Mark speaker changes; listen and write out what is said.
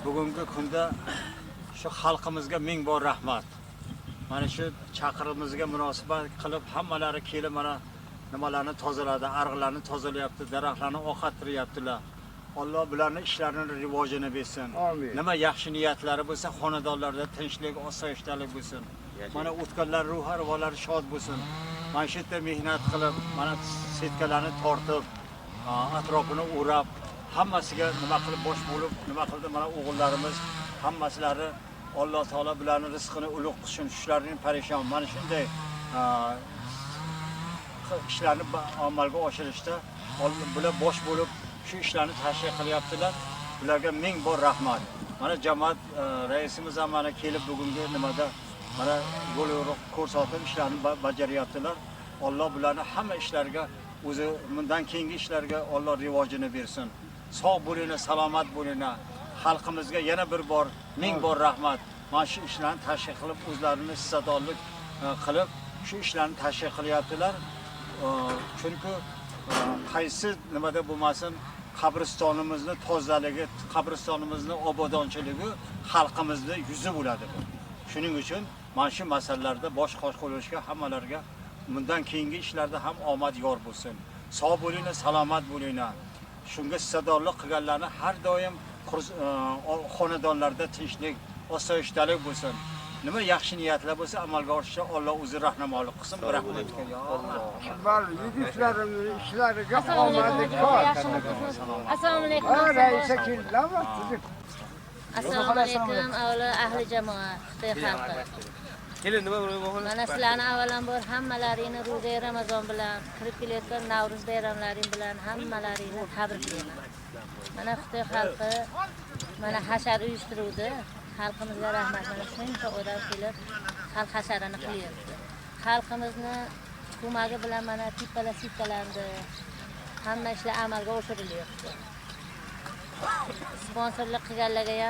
Speaker 1: Bugungi kunda shu xalqimizga ming bor rahmat. Mana shu chaqirig'imizga munosabat qilib hammalari kelib mana nimalarni tozaladi, ariqlarni tozalayapti, daraxtlarni oqattiryaptilar. Alloh bularni ishlarini rivojini bersin.
Speaker 2: Amin.
Speaker 1: Nima yaxshi niyatlari bo'lsa, xonadonlarda tinchlik, osoyishtalik bo'lsin. Mana o'tganlar ruhi arvohlari shod bo'lsin. Mana shu yerda mehnat qilib, mana setkalarni tortib, atrofini o'rab, hammasiga nima qilib bosh bo'lib, nima qildi mana o'g'illarimiz hammasilari. Alloh taolo bularni rizqini ulug' qilsin, tushlarini parishon. Mana shunday ishlarni amalga oshirishda bular bosh bo'lib shu ishlarni tashkil qilyaptilar. Bularga ming bor rahmat. Mana jamoat raisimiz ham mana kelib bugungi nimada mana yo'l yo'riq ko'rsatib ishlarni bajaryaptilar. Alloh bularni hamma ishlariga o'zi bundan keyingi ishlarga Alloh rivojini bersin. Sog' bo'linglar, salomat bo'linglar. Xalqimizga yana bir bor ming bor rahmat. Mana shu ishlarni tashkil qilib, o'zlarini hissadorlik qilib shu ishlarni tashkil qilyaptilar. Chunki qaysi nimada bo'lmasin qabristonimizni tozaligi, qabristonimizni obodonchiligi xalqimizni yuzi bo'ladi bu. Shuning uchun mana shu masalalarda bosh qosh qo'yishga hammalarga bundan keyingi ishlarda ham omad yor bo'lsin. Sog' bo'linglar, salomat bo'linglar. Shunga hissadorlik qilganlarni har doim xonadonlarda tinchlik, osoyishtalik bo'lsin. Nima yaxshi niyatlar bo'lsa amalga oshishsa Alloh o'zi rahnamolik qilsin. Rahmat. Ya Alloh.
Speaker 2: Kibar yigitlarimni ishlariga
Speaker 3: Assalomu
Speaker 2: omadi
Speaker 3: alaykum.
Speaker 2: kor.
Speaker 3: Assalomu alaykum.
Speaker 2: Ha, raisa keldilarmi? Tuzuk.
Speaker 3: Assalomu alaykum, avvalo ahli jamoa, Xitoy xalqi.
Speaker 4: Kelin, nima bo'ldi?
Speaker 3: Mana sizlarni avvalambor hammalaringni ro'zai Ramazon bilan, kirib kelayotgan Navro'z bayramlaring bilan hammalaringni tabriklayman. Mana Xitoy xalqi mana hashar uyushtiruvdi. Xalqimizga rahmat. Mana shuncha odam kelib xalq hasharini qilyapti. Xalqimizni ko'magi bilan mana tepalar sepkalandi. Hamma ishlar amalga oshirilyapti. Sponsorlik qilganlarga ham